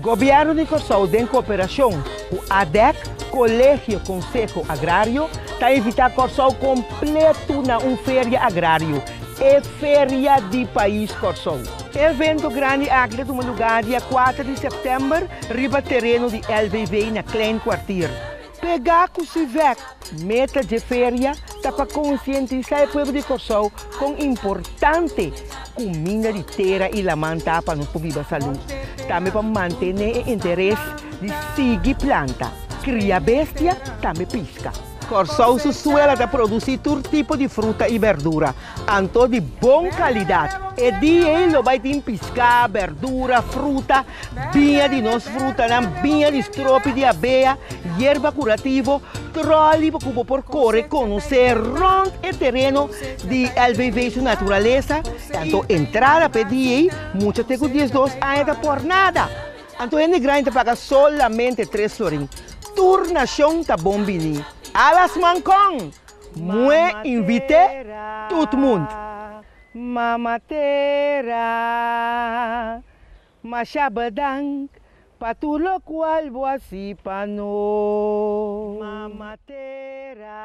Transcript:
Gobièrnu di Kòrsou den kooperashon ku ADEC, Kolegio Konseho Agrario, ta invitá Kòrsou kompletu na un feria agrario, e Feria di Pais Kòrsou. E evento grandi aki ta tuma lugá dia kuater di sèptèmber riba tereno di LVV na Klein Kwartier. Pegá ku Sivek, meta dje feria ta pa konsientisá e pueblo di Kòrsou kon importante kuminda di tera i laman ta pa nos por biba salú. Tambe pa mantené e interes di sigui planta, kria bestia, tambe piska. Kòrsou su suela ta produsí tur tipo di fruta i bèrdura, anto di bon kalidat. E dia ei lo bai tin piská, bèrdura, fruta, Biña di nos frutanan, biña di stropi di abea, yerba kurativo, tròli ku bo por kore konosé rònt e tereno di LVV su naturalesa. Anto entrada pa e dia ei, mucha te ku diesdos aña ta por nada. Anto hende grandi ta paga solamente tres florin. Tur nashon ta bon bini. Alas mankon! Mue invité tout mund! Mama tera. Masha bedank pa tur lokual bo a si pa nos. Mama tera.